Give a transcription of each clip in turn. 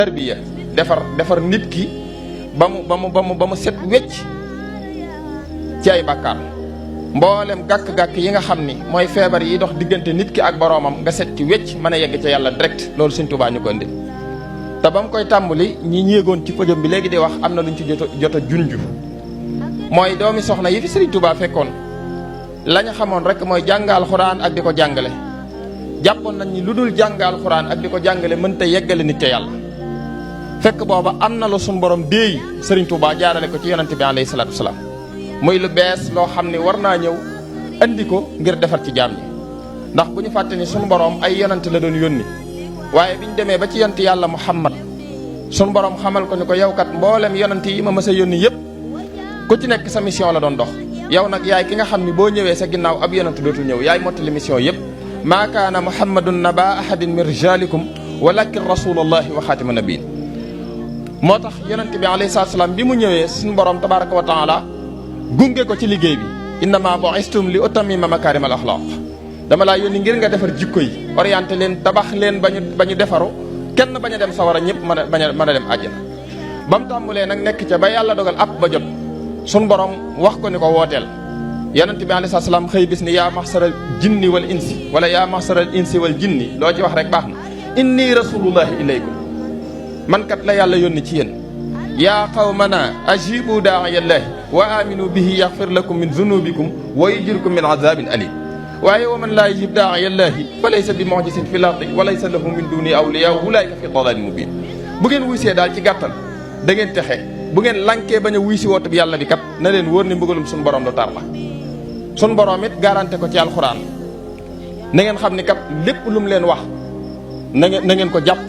tarbiya defar nit ki ba mu set wecc ci ay bàkkaar mboolem gàkk-gàkk yi nga xam ni mooy feebar yi dox diggante nit ki ak boroomam nga set ci wecc mën a yegg ca yàlla direct loolu Sëñ Tuubaa ñu ko indi te ba mu koy tàmbali ñi ñéegoon ci podium bi léegi di wax am na luñ ci jot a junju mooy doomi soxna yi fi Sëriñ Tuubaa fekkoon lañu xamoon rek mooy jàngal xuraan ak di ko jàngale jàppoon nañ ni lu dul jàngal xuraan ak di ko jàngale mënta yeggale nit ca yàlla fekk booba am na lu suñu borom déey Sëriñ Tuubaa jaarale ko ci yonante bi alayhi salaatu wasalaam muy lu bees loo xam ni war naa ñëw andi ko ngir defar ci jaam ñi ndax bu ñu fàtte ni suñu borom ay yonante la doon yónni waaye bi ñu demee ba ci yonent yàlla Muhammad suñu borom xamal ko ni ko yow kat mboolem yonante yi ma mës a yónni yëpp ku ci nekk sa mission la doon dox yow nag yaay ki nga xam ni boo ñëwee sa ginnaaw ab yonante dootul ñëw yaay mottali mission yëpp maa kaana muhammadun naba ahadin min rijalikum walakin rasulullahi wa xaatima nabiin moo tax yonante bi alayhi salaatu salaam bi mu ñëwee suñu borom tabaraka wa taala gunge ko ci liggéey bi innama bu'istum li utammima makaarimal axlaaq dama laa yónni ngir nga defar jikko yi orienté leen tabax leen ba ñu defaru kenn bañ a dem sawara ñëpp mën a dem àjjana ba mu tàmbulee nag nekk ca ba yàlla dogal app ba jot sun borom wax ko ni ko wooteel yonent bi alayhi salaam xëy bis ni yaa mahsaral jinni wal insi wala yaa mahsaral insi wal jinni loo ci wax rek baax na inni rasulullahi ilaykum man kat la yàlla yónni ci yéen yaa qawmana ajibu daa'iyallahi wa aminu bihi yaghfir lakum min zunubikum wa yujirkum min azabin alim waaye wa man laa yujib daa'iyallahi fa laysa bi mu'jizin fil ardi wa laysa lahu min duni awliya ulaika fi dalalin mubin bu ngeen wuysee daal ci gàttal da ngeen texe bu ngeen lankee bañ a wuy si woote bi yàlla bi kat na leen wóor ni mbugalum suñu borom lu tar la suñu borom it garanté ko ci alxuraan na ngeen xam ni kat lépp lu mu leen wax na ngeen ko jàpp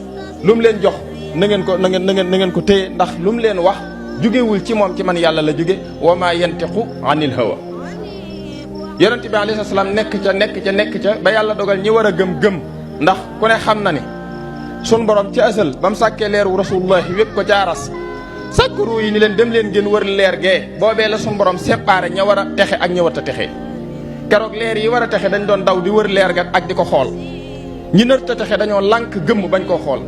lu mu leen jox na ngeen ko téye ndax lu mu leen wax jugewul ci moom ci man yàlla la jóge wa maa yantiqu anil hawa yonente bi alayhi salaam nekk ca ba yàlla dogal ñi war a gëm ndax ku ne xam na ni suñu borom ci asal ba mu sàkkee leeru rasulullahi wépp ko caaras sàkkuru yi ni leen dem leen ngeen wër leer gee boobee la suñu borom séparé ña war a texe ak ña war a texe keroog leer yi war a texe dañ doon daw di wër leer ga ak di ko xool ñi nër ta texe dañoo lànk gëmm bañ koo xool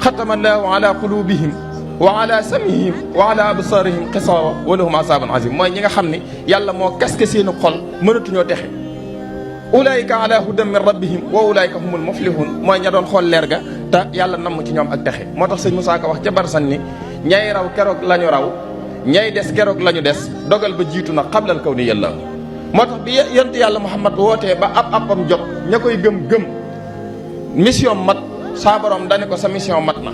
xatama allahu ala qulubihim wa ala samihim wa ala absarihim xisawa wa lahum asabun azim mooy ñi nga xam ni yàlla moo kaske seenu xol mënatuñoo texe ulaayika ala hudan min rabbihim wa ulaayika humul muflihun mooy ña doon xool leer ga te yàlla namm ci ñoom ak texe moo tax sëñ Moussa Ka wax ca barsan ni ñay raw keroog la ñu raw ñay des keroog la ñu des dogal ba jiitu na xablal kaw ni yàlla moo tax bi yonent yàlla Muhammad wootee ba appam jot ña koy gëm mission mat saa borom dane ko sa mission mat na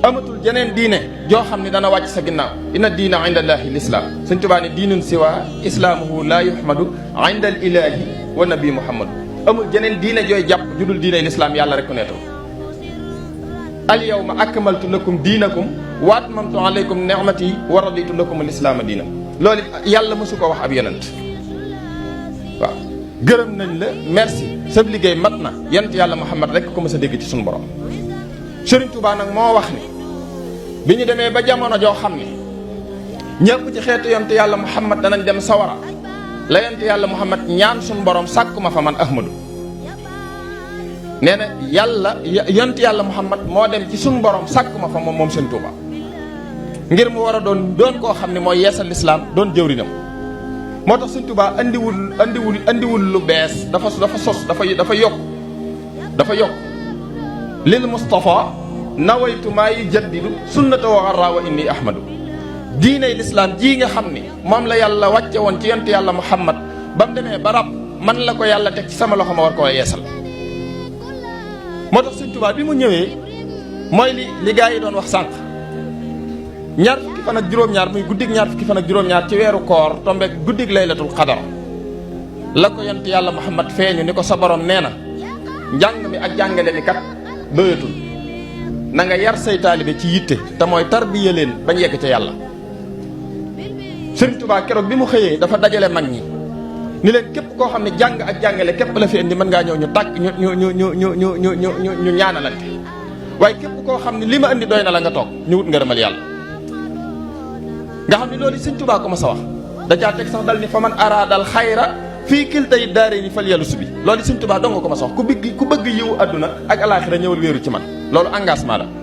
amatul jeneen diine joo xam ne dana wàcc sa ginnaaw inna diina inda allahi lislaam Sëñ Tuubaa ne diinun siwa islaamuhu laa yuhmadu inda al ilahi wa nabi muhammadu amul jeneen diine jooy jàpp judul diine lislaam yàlla rek ko neetal al yawma akmaltu lakum diinakum wa atmamtu alaykum ni'mati wa raditu lakum al islaama diina loolu yàlla mësu ko wax ab yonent waaw gërëm nañ la merci sab liggéey mat na yonent yàlla muhammad rek ko mës a dégg ci suñu borom Sëriñ Tuubaa nag moo wax ni bi ñu demee ba jamono joo xam ni ñëpp ci xeetu yonent yàlla muhammad danañ dem sawara la yonent yàlla muhammad ñaan suñu borom sàkku ma fa man ahmadu nee na yonent yàlla muhammad moo dem ci suñu borom sàkku ma fa moom Sëriñ Tuubaa ngir mu war a doon koo xam ne mooy yeesal lislaam doon jëwrinam moo tax Sëriñ Tuubaa andiwul lu bees dafa sos dafa yokk lil Mustafa nawaytu maa yujaddidu sunnata wa garra wa inni ahmadu diiney lislaam jii nga xam ni moom la yàlla wàcce woon ci yonent yàlla muhammad ba mu demee ba rab man la ko yàlla teg ci sama loxo ma war koo yeesal moo tax Sëriñ Tuubaa bi mu ñëwee mooy li gaa yi doon wax sànq ñaar fukki fan ak juróom-ñaar muy guddig ñaar fukki fan ak juróom-ñaar ci weeru koor tombeek guddig laylatul qadar la ko yonent yàlla muhammad feeñu ni ko sa borom nee na njàng mi ak jàngale mi kat doyatul na nga yar say taalibe ci yitte te mooy tarbiya leen bañ yegg ca yàlla Sëriñ Tuubaa keroog bi mu xëyee dafa dajale mag ñi ni leen képp koo xam ne jàng ak jàngale képp la fi indi mën ngaa ñëw ñu tàgg ñu ñaanalante waaye képp koo xam ne li ma indi doy na la nga toog ñu wut ngërëmal yàlla nga xam ne loolu Sëriñ Tuubaa ko ma sa wax da caa teg sax dal ni fa man araadal xayra fii kil tey daare ni fal yàllu subi loolu Sëñ Tuubaa dong nga ko ma sox ku bëgg yiwu àdduna ak alaaxira ñëwal wéeru ci man loolu engagement la